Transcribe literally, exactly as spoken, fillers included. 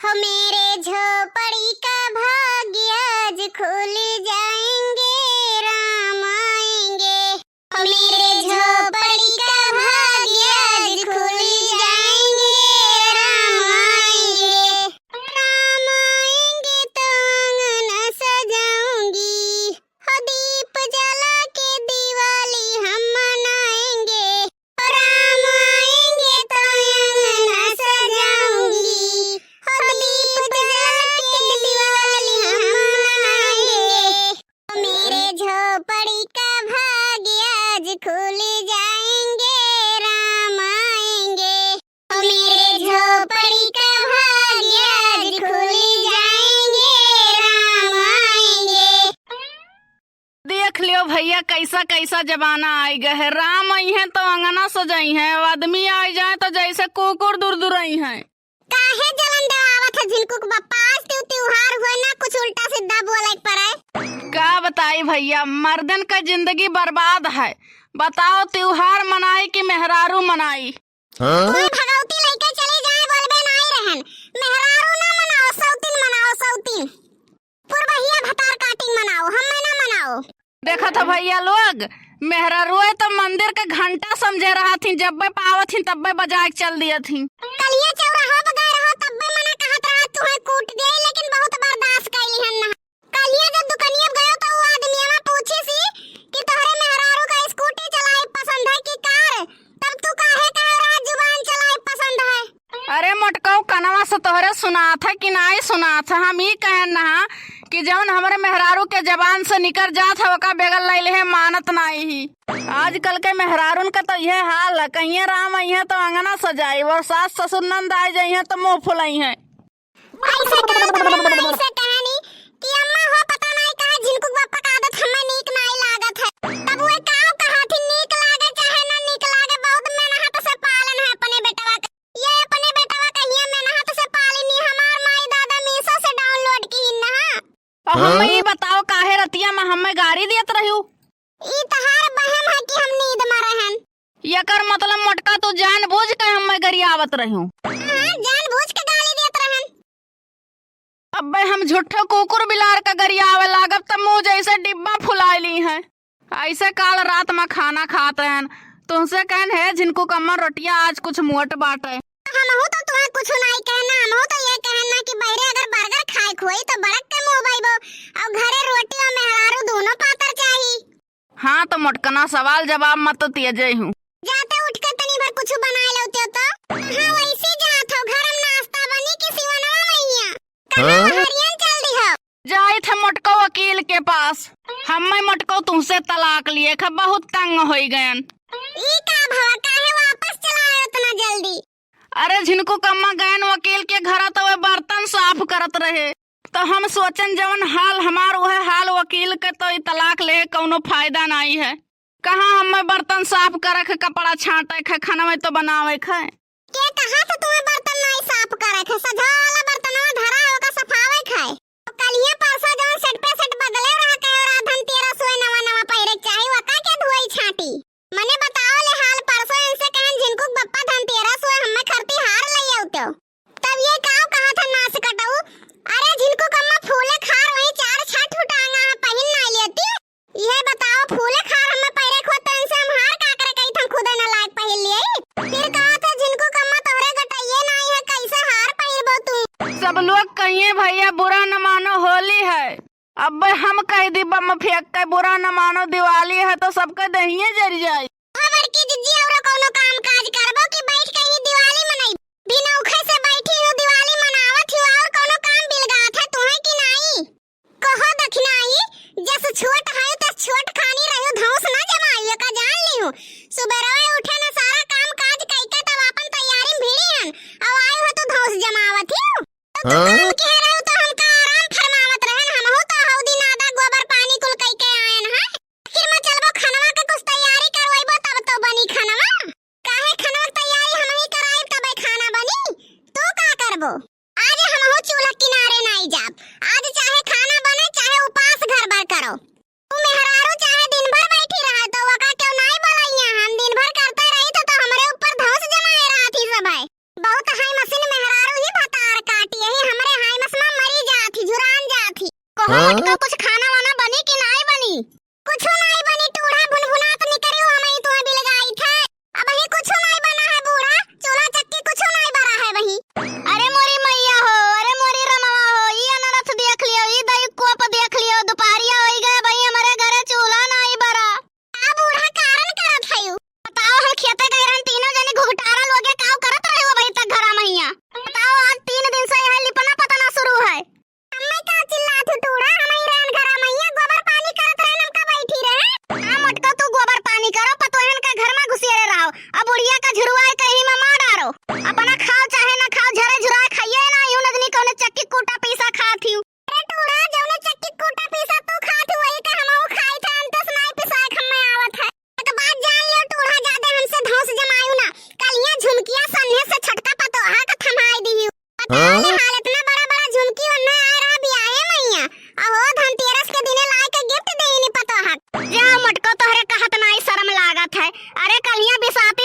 हो मेरे झोपड़ी का भाग्य आज खुल जाएंगे, राम आएंगे। हो मेरे झोपड़ी का भाग्य आज खुल जाएंगे, राम आएंगे। राम आएंगे तो आंगन सजाऊंगी, हो दीप जला के दिवाली हम मनाएंगे। राम आएंगे तो अंगना सजाऊंगी, हो दीप जला के दिवाली हम मनाएंगे। मेरे झोपड़ी का भाग्य आज खुल जाएंगे, राम आएंगे। मेरे झोपड़ी का भाग्य आज खुल जाएंगे, राम आएंगे। देख लियो भइया, कैसा कैसा जमाना आइ गए है। राम अइहैं तो अंगना सजइहैं, अब आदमी आइ जाए तो जैसे कुकुर दुरदुरइहैं। काहे जलन देवावत है झिनकू के बप्पा? आज त्यू त्योहार हुए ना, कुछ उल्टा सीधा बोले के पड़े। का बताई भइया, मर्दन का जिंदगी बर्बाद है। बताओ, त्योहार मनाई कि मेहरारू मनाई? हाँ? कोई भगवती लइके चली जाए, बोलबे नाई रहन। मेहरारू ना मनाओ, सौतीन मनाओ, सौतीन। पुरबहिया भतार काटिंग मनाओ, हम्मे ना मनाओ। देखत ह भइया लोग, मेहरारुए तो मंदिर के घंटा समझे रहत ही, जब्बे पावत ही तब्बे बजाए के चल दियत ही। कलिया चौराहा पे गए रहो, तब्बे मना कहत रहा, तुहे कूट दे, लेकिन बहुत बर्दाश्त कैली हन ना। कलिया जब दुकनिया पे गयो तो वो आदमिया पूछी सी कि तोहरे मेहरारू का स्कूटी चलाई पसंद है कि कार, तब तू काहे कहे रहा जुबान चलाई पसंद है? अरे मोटकऊ, कनवा से तोहरे सुनात है कि नाई सुनात है? हम ई कहन ना कि जौन हमरे मेहरारू के जबान से निकर जात है, ओका बेगल लैले है, मानत नाई ही। आजकल के मेहरारून का तो यह हाल है, कहिए राम अइहैं तो अंगना सजाई, और सास ससुर नंद आइ जइहैं तो मुंह फुलइहैं। ऐसे कहत है माई से कहनी कि अम्मा हो, पता नाई काहे झिनकू के बप्पा का आदत हमें नीक नाई लागत है। तब वे काव कहत ही, नीक लागे चाहे ना नीक लागे, बहुत मेहनत से पालन है अपने बेटवा के। ये अपने बेटवा कहिया मेहनत से पालिनी, हमार माई दादा मीशो से download की ना। और हम हाँ? ई बताओ काहे रतिया में हमें गारी देत रह्यू? ई तहार बहम है कि हम नींद में रहन। एकर मतलब मोटका तू जानबूझ के हमें गरियावत रह्यू। हाँ, जानबूझ के गाली देत रहन। अब्बे हम झूठो कुकुर बिलार का गरियावे लागब त मुंह जैसे डिब्बा फुलाए लीहैं। ऐसे काल रात में खाना खात रहन, तुमसे कहन, "हे झिनकू कम्मा, रोटिया आज कुछ मोट बाटे।" हमहू तो तुहे कुछ नाई कहना, हमहू तो ये कहना कि बहरे अगर burger खाए के होई तो बड़क के मुंह बइबो, और घरे रोटी और मेहरारू दोनों पातर चाही। हाँ तो मोटकना, सवाल जवाब मत तो तेजे हूँ। जाते उठ के तनी भर कुछ बनाए लौते तो। हाँ, वैसे जात हो, घर में नाश्ता बनी कि सिवनवा में हिया? कहाँ हाँ? बहरियन चल दी हो? जाइत है मोटको वकील के पास। हमें मोटको तुमसे तलाक लिए ख, बहुत तंग होई गयन। ई का भवा, काहे वापस चला आए उतना जल्दी? अरे झिनकू कम्मा गयन वकील के घरा तो वे बर्तन साफ करत रहे, तो हम सोचन जवन हाल हमार उहे हाल वकील के, तो ई तलाक ले कौनो फायदा नाई है। कहाँ हमें बर्तन साफ करे ख, कपड़ा छाटे ख, खाना में तो बनावे ख। के कहा था तुम्हें बर्तन नाई साफ करे ख? सजो वाला बर्तनवा धरा है, ओका सफावे ख। कलिया परसों जवन सेट पे सेट बदले रहा, कहे रहा धनतेरस हुए नवा नवा पहिरे के चाही, ओका के धोई छाटी? मने बताओ ले हाल, परसों इनसे कहन झिनकू के बप्पा धनतेरस हुए हमें खरती हार ले आउते हो। तब ये काव कहा था नास कटऊ? अरे झिनकू कम्मा फूले खार वही चार छठ उटांगा है, पहिन ना लेती। ये बताओ फूले खार हमें पहिरे को तो इनसे हम हार का करे कही था, खुदे ना लायक पहिन लिए। फिर कहा था झिनकू कम्मा तोहरे गटइये नाई है, कैसे हार पहिरबो तू? सब लोग कहिए भइया बुरा न मानो होली है, अब हम कह दी बम फेंक के बुरा न मानो दिवाली है तो सबके दहिए जर जाई। ओ बड़की जिज्जी, औरो कौनो काम काज करबो कि बैठ के ही दिवाली मनई? बिनौखे से बैठी हूँ, दिवाली मनावत हूँ, और कौनो काम बिलगात है तुम्हें कि नाई? कहो दखिनाई, जस छोट है तस छोट खानी रहो, धौंस ना जमाइयो का जान लियो। सुबेरवे उठे न सारा काम काज कइके तब आपन तैयारी में भिड़ी हन, अब आए हो तो धौंस जमावत ही। तो तू हाँ? काम किहे रहू तो हमका आराम फरमावत रहन, हमहू तो हौदी नादा गोबर पानी कुल कइके आयन है। आखिर में चलबो खनवा के कुछ तैयारी करवाइबो तब तो बनी खनवा। काहे खनवा के तैयारी हमही कराइब तबे खाना बनी, तू का करबो? आज हमहू चूल्हा किनारे नाई जाब, आज चाहे खाना बने चाहे उपास घर भर करो। तू मेहरारू चाहे दिन भर बैठी रहे तो वका क्यों नाई बोलैया, हम दिन भर करते रही तो, तो हमरे ऊपर धौंस जमाए रहत ही सब है। बहुत हाई मशीन मेहरारू ही भतार काटी, यही हम कहो हाँ? मटको, कुछ खाना वाना बनी कि नाई बनी? कुछो नाई बनी टूढ़ा, भुनभुनात निकरियो हमही तुहे बिलगाई थे। अबही कुछो नाई बना है बूढ़ा, चूल्हा चक्की कुछो नाई बरा है वही। अरे मोरी मैया हो, अरे मोरी रमवा हो, ई अनरथ देख लियो, ई दई कोप देख लियो, दुपहरिया होई गए, अबही हमरे घरे चूल्हा नाई बरा। का बूढ़ा कारण करत हयू? बताओ, हम खेते गए रहन, तीनों जने घुघटारा लोगे, काव करत रहे हो अबही तक घरा महिया? बताओ, आज तीन दिन से यहाँ लिपना पतना शुरू है। अम्मा का चिल्लात हो टूढ़ा, हमही रहन घरा महिया, गोबर पानी करत रहन, हमका बैठी रहे। हाँ मोटको, तू गोबर पानी करो, पतोहन का घर में घुसियरे रहो। अब बुढ़िया का झुरवाए कहीं में मार डारो। अपना खाओ चाहे ना खाओ, झरे झुराए खाइए ना, यूं नजनी कौने चक्की कूटा पीसा खात ही। अरे टूढ़ा, जौने चक्की कूटा पीसा तू खात हू, वही का हमहू खाई थे, अंतस नाई पिसाए के हमें आवत है। एक बात जान लियो टूढ़ा, जादे हमसे धौंस जमायू ना। कलिया झुमकिया सन्ने से छोटका पतोहा का थमाई दिही। पता हाँ? ले हाल, इतना बड़ा बड़ा झुमकी ओन्हे आए रहा बियाहे मैया। अहो धनतेरस के दिने लाए के गिफ्ट देइनी पतोहा। जा मटको, तोहरे कहत नाई शर्म लागत है। अरे कलिया बिसाती